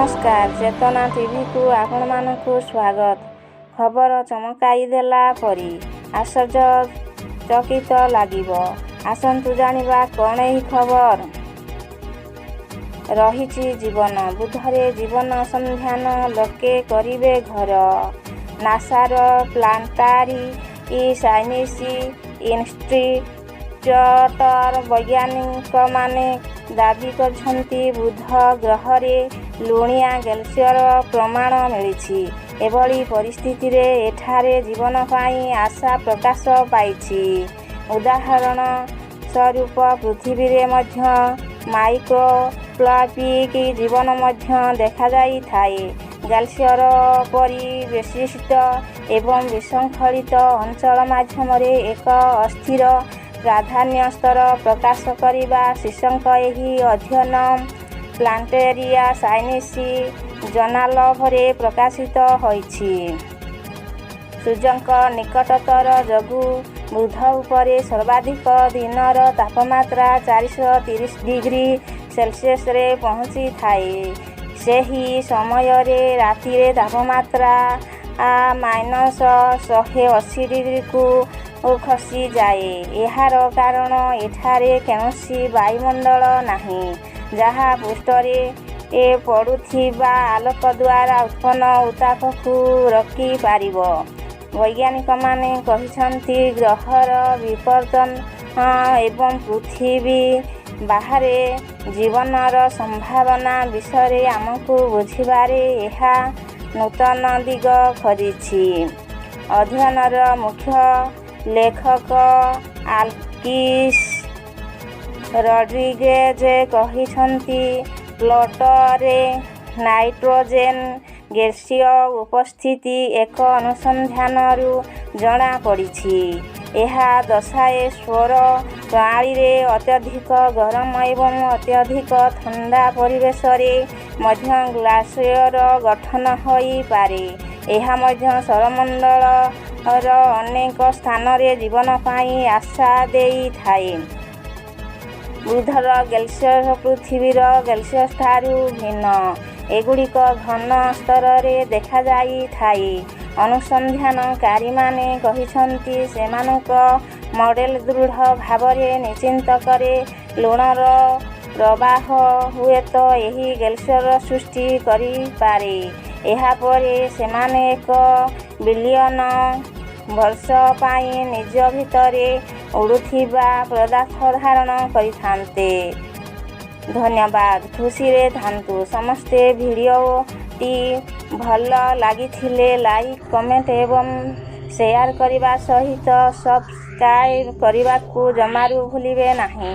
ନମସ୍କାର, ଚେତନା ଟିଭିକୁ ଆପଣମାନଙ୍କୁ ସ୍ୱାଗତ। ଖବର ଚମକାଇ ଦେଲା ପରି ଆଶ୍ଚର୍ଯ୍ୟଚକିତ ଲାଗିବ। ଆସନ୍ତୁ ଜାଣିବା କ'ଣ ଏହି ଖବର। ରହିଛି ଜୀବନ। ବୁଧରେ ଜୀବନ ସନ୍ଧାନ, ଲୋକେ କରିବେ ଘର। ନାସାର ପ୍ଲାନେଟାରୀ ସାଇନ୍ସ ଇନଷ୍ଟିଚ୍ୟୁଟର ବୈଜ୍ଞାନିକମାନେ ଦାବି କରିଛନ୍ତି, ବୁଧ ଗ୍ରହରେ ଲୁଣିଆ ଗ୍ଲେସିୟରର ପ୍ରମାଣ ମିଳିଛି। ଏଭଳି ପରିସ୍ଥିତିରେ ଏଠାରେ ଜୀବନ ପାଇଁ ଆଶା ପ୍ରକାଶ ପାଇଛି। ଉଦାହରଣ ସ୍ୱରୂପ ପୃଥିବୀରେ ମଧ୍ୟ ମାଇକ୍ରୋସ୍କୋପିକ୍ ଜୀବନ ମଧ୍ୟ ଦେଖାଯାଇଥାଏ। ଗ୍ଲେସିୟର ପରି ବିଶିଷ୍ଟ ଏବଂ ବିଶୃଙ୍ଖଳିତ ଅଞ୍ଚଳ ମାଧ୍ୟମରେ ଏକ ଅସ୍ଥିର ପ୍ରାଧାନ୍ୟ ସ୍ତର ପ୍ରକାଶ କରିବା ଶୀର୍ଷକ ଏହି ଅଧ୍ୟୟନ ପ୍ଲାନେଟାରୀ ସାଇନ୍ସ ଜର୍ନାଲରେ ପ୍ରକାଶିତ ହୋଇଛି। ସୂର୍ଯ୍ୟଙ୍କ ନିକଟତର ଯୋଗୁଁ ବୁଧ ଉପରେ ସର୍ବାଧିକ ଦିନର ତାପମାତ୍ରା 430 ଡିଗ୍ରୀ ସେଲସିୟସରେ ପହଞ୍ଚିଥାଏ। ସେହି ସମୟରେ ରାତିରେ ତାପମାତ୍ରା ମାଇନସ 180 ଡିଗ୍ରୀକୁ ଖସିଯାଏ। ଏହାର କାରଣ ଏଠାରେ କୌଣସି ବାୟୁମଣ୍ଡଳ ନାହିଁ, ଯାହା ପୃଷ୍ଠରେ ପଡ଼ୁଥିବା ଆଲୋକ ଦ୍ୱାରା ଉତ୍ପନ୍ନ ଉତ୍ତାପକୁ ରୋକିପାରିବ। ବୈଜ୍ଞାନିକମାନେ କହିଛନ୍ତି, ଗ୍ରହର ବିବର୍ତ୍ତନ ଏବଂ ପୃଥିବୀ ବାହାରେ ଜୀବନର ସମ୍ଭାବନା ବିଷୟରେ ଆମକୁ ବୁଝିବାରେ ଏହା ନୂତନ ଦିଗ ଖୋଲିଛି। ଅଧ୍ୟୟନର ମୁଖ୍ୟ ଲେଖକ ଆଲେକ୍ସ ରଡ୍ରିଗେଜ କହିଛନ୍ତି, ପ୍ଲୁଟୋରେ ନାଇଟ୍ରୋଜେନ ଗ୍ୟାସର ଉପସ୍ଥିତି ଏକ ଅନୁସନ୍ଧାନରୁ ଜଣାପଡ଼ିଛି। ଏହା ଦର୍ଶାଏ, ସୌର ପ୍ରଣାଳୀରେ ଅତ୍ୟଧିକ ଗରମ ଏବଂ ଅତ୍ୟଧିକ ଥଣ୍ଡା ପରିବେଶରେ ମଧ୍ୟ ଗ୍ଲେସିୟର ଗଠନ ହୋଇପାରେ। ଏହା ମଧ୍ୟ ସୌରମଣ୍ଡଳର ଅନେକ ସ୍ଥାନରେ ଜୀବନ ପାଇଁ ଆଶା ଦେଇଥାଏ। ବୁଧର ଗ୍ଲେସିୟର ପୃଥିବୀର ଗ୍ଲେସିୟରଠାରୁ ଭିନ୍ନ। ଏଗୁଡ଼ିକ ଘନ ସ୍ତରରେ ଦେଖାଯାଇଥାଏ। ଅନୁସନ୍ଧାନକାରୀମାନେ କହିଛନ୍ତି, ସେମାନଙ୍କ ମଡେଲ ଦୃଢ଼ ଭାବରେ ନିଶ୍ଚିତ କରେ, ଲୁଣର ପ୍ରବାହ ହୁଏତ ଏହି ଗ୍ଲେସିୟର ସୃଷ୍ଟି କରିପାରେ। ଏହା ପରେ ସେମାନେ ଏକ ବିଲିୟନ ବର୍ଷ ପାଇଁ ନିଜ ଭିତରେ ଉଡ଼ୁଥିବା ପଦାର୍ଥ ଧାରଣ କରିଥାନ୍ତେ। ଧନ୍ୟବାଦ, ଖୁସିରେ ଥାନ୍ତୁ ସମସ୍ତେ। ଭିଡ଼ିଓଟି ଭଲ ଲାଗିଥିଲେ ଲାଇକ୍, କମେଣ୍ଟ ଏବଂ ସେୟାର କରିବା ସହିତ ସବସ୍କ୍ରାଇବ୍ କରିବାକୁ ଜମାରୁ ଭୁଲିବେ ନାହିଁ।